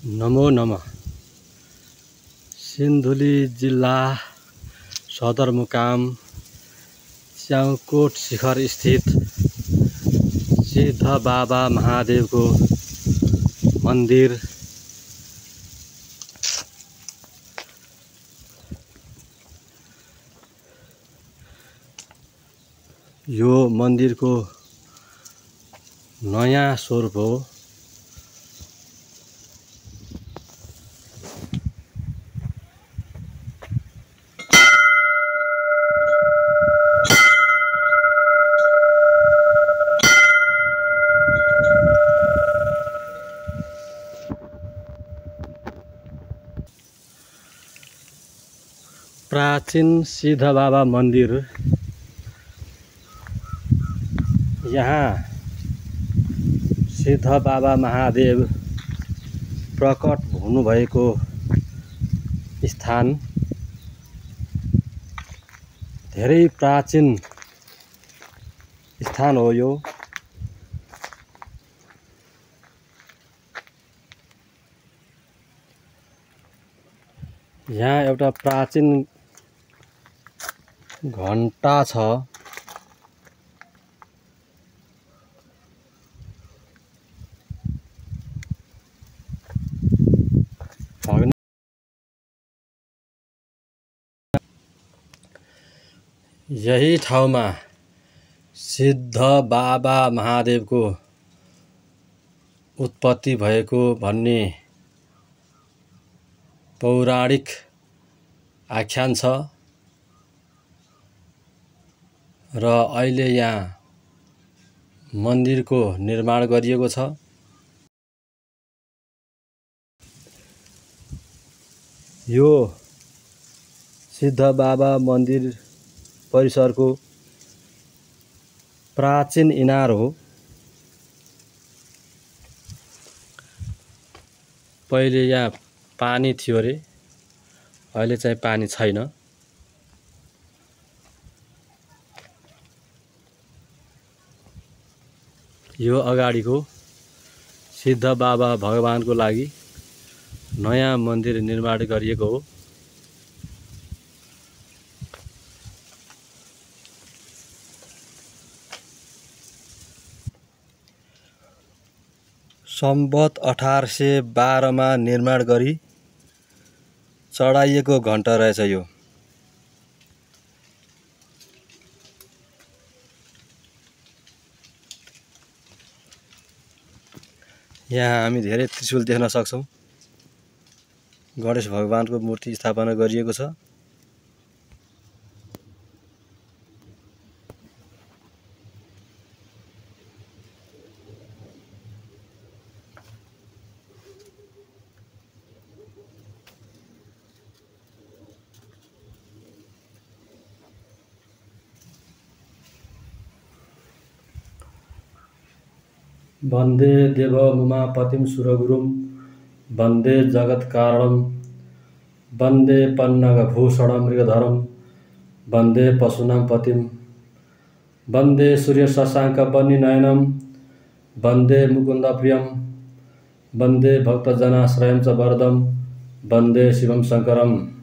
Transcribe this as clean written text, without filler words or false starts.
नमो नमः। सिन्धुली जिल्ला सदरमुकाम च्याउकोट शिखर स्थित सिद्ध बाबा महादेवको मन्दिर यो मन्दिरको नयाँ स्वरूप हो। प्राचीन सिद्ध बाबा मन्दिर। यहाँ सिद्ध बाबा महादेव प्रकट हुनुभएको स्थान धेरै प्राचीन स्थान हो यो। यहाँ एउटा प्राचीन घण्टा छ। यही ठाउँमा सिद्ध बाबा महादेवको उत्पत्ति भएको भन्ने पौराणिक आख्यान छ र अहिले यहाँ मन्दिरको निर्माण गरिएको छ। यो सिद्ध बाबा मन्दिर परिसरको प्राचीन इनार हो। पहिले यहाँ पानी थियो रे, अहिले चाहिँ पानी छैन। यो अगाडिको सिद्ध बाबा भगवानको लागि नयाँ मन्दिर निर्माण गरिएको हो। सम्वत 1812 मा निर्माण गरी चढाइएको घण्टा रहेछ यो। यहाँ हामी धेरै त्रिशूल देख्न सक्छौं। गणेश भगवानको मूर्ति स्थापना गरिएको छ। वन्दे देवमुमापतिं सुरगुरुं वन्दे जगत्कारणं वन्दे पन्नगभूषणं मृगधरं वन्दे पशूनां पतिं वन्दे सूर्यशशाङ्कवह्निनयनं वन्दे मुकुन्दप्रियं वन्दे भक्तजनाश्रयं च वरदं वन्दे शिवं शङ्करम्।